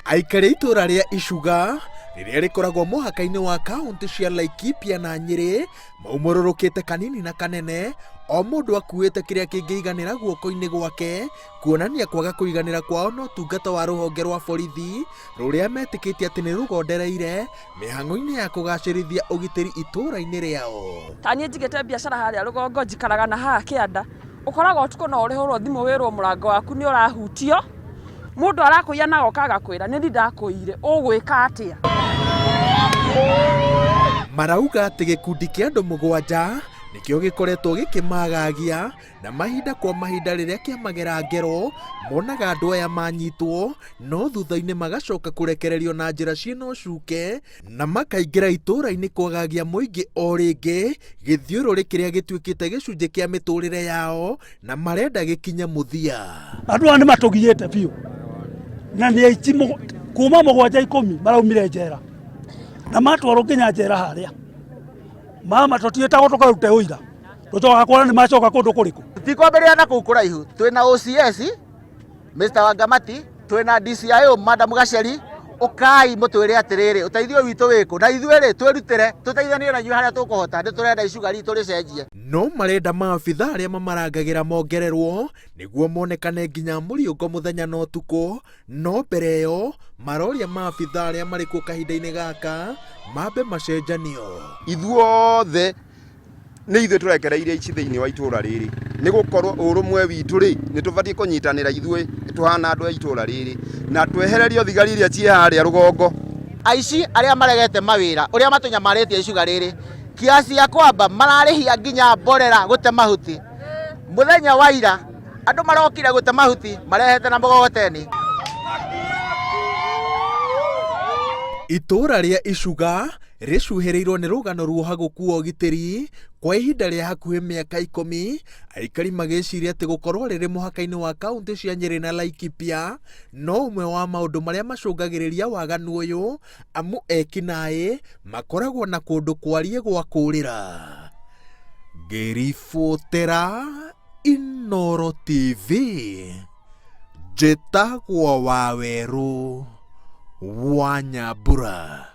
Aikari a itũũra rĩa Icuga rĩrĩa rĩkoragwo mũhaka-inĩ wa kaũntĩ cia Laikipia na Nyĩrĩ maumũrũrũkĩte kanini na kanene, o mũndũ akuĩte kĩrĩa kĩngĩiganĩra guoko-inĩ gwake, kuonania kwaga kũiganĩra kwao na ũtungata wa rũhonge rwa borithi rũrĩa metĩkĩtie atĩ nĩ rũgondereire mĩhang'o-inĩ ya kũgacĩrithia ũgitĩri itũũra-inĩ rĩao. Ta niĩ njigĩte biacara harĩa rũgongo njikaraga na haha kĩanda, ũkoraga ũtukũ no ũrĩhũrwo thimũ wĩrwo mũrango waku nĩ ũrahutio, mũndũ arakũiya na agoka agakwĩra nĩ niĩ ndakũiyire, ũgwĩka atĩa? Marauga atĩ gĩkundi kĩa andũ mũgwanja nĩkĩo gĩkoretwo gĩkĩmagagia na mahinda kwa mahinda rĩrĩa kĩamagera ngero monaga andũ aya manyitwo no thutha-inĩ magacoka kũrekererio na njĩra ciĩna ũcuke na makaingĩra itũũra-inĩ kwagagia mũingĩ o rĩngĩ gĩthiũrũrĩ kĩrĩa gĩtuĩkĩte gĩcunjĩ kĩa mĩtũrĩre yao na marenda gĩkinye mũthia. Andũ aya nĩ matũgiĩte biũ na nĩ aici kuma mũgwanja ikũmi maraumire njera na matwarwo nginya njera harĩa mama tũtiĩtagwo tũkarute ũira tũcokaga kuona nĩ macoka kũndũ kũrĩkũ. Tikwambĩrĩria na kũu kũraihu, twĩna OCS Mr. Wangamati, twĩna DCIO Madam Gaceri, ũkai mũtwĩre atĩrĩrĩ, ũteithio witũ wĩkũ, na ithuĩ rĩ twĩrutĩre tũteithanie na inyuĩ harĩa tũkũhota, nĩ tũrenda icuga ritũ rĩcenjie. No marenda maabitha arĩa mamarangagĩra mongererwo nĩguo monekane nginya mũriũngo mũthenya na ũtukũ, no mbere ĩyo maroria maabitha arĩa marĩ kuo kahinda-inĩ gaka mambe macenjanio. Ithuothe nĩ ithuĩ tũrekereirie ici thĩinĩ wa itũra rĩrĩ nĩ gũkorwo ũrũmwe witũ rĩ nĩ tũbatiĩ kũnyitanĩra ithuĩ tũhana andũ a itũra rĩrĩ na twehererio thigari iria ciĩ harĩa rũgongo. Aici arĩa maregete mawĩra ũrĩa matũnyamarĩtie icuga rĩrĩ kiasi ya kwamba mararĩhia nginya mborera gũte mahuti mũthenya wa ira andũ marokire gũte mahuti marehete na mũgogoteni. Itũũra rĩa Icuga rĩcuhĩrĩirwo nĩ rũgano ruoha gũkua ũgitĩri kwa ihinda rĩa hakuhĩ mĩaka ikũmi, aikari magĩciria atĩ gũkorwo rĩrĩ mũhaka-inĩ wa kaũntĩ cia Nyĩrĩ na Laikipia no ũmwe wa maũndũ marĩa macũngagĩrĩria waganu ũyũ, amu ekinaĩ makoragwo na kũndũ kwariĩ gwa kũũrĩra. Ngĩribotera Inooro TV, njĩtagwo Wawerũ wa Nyambura.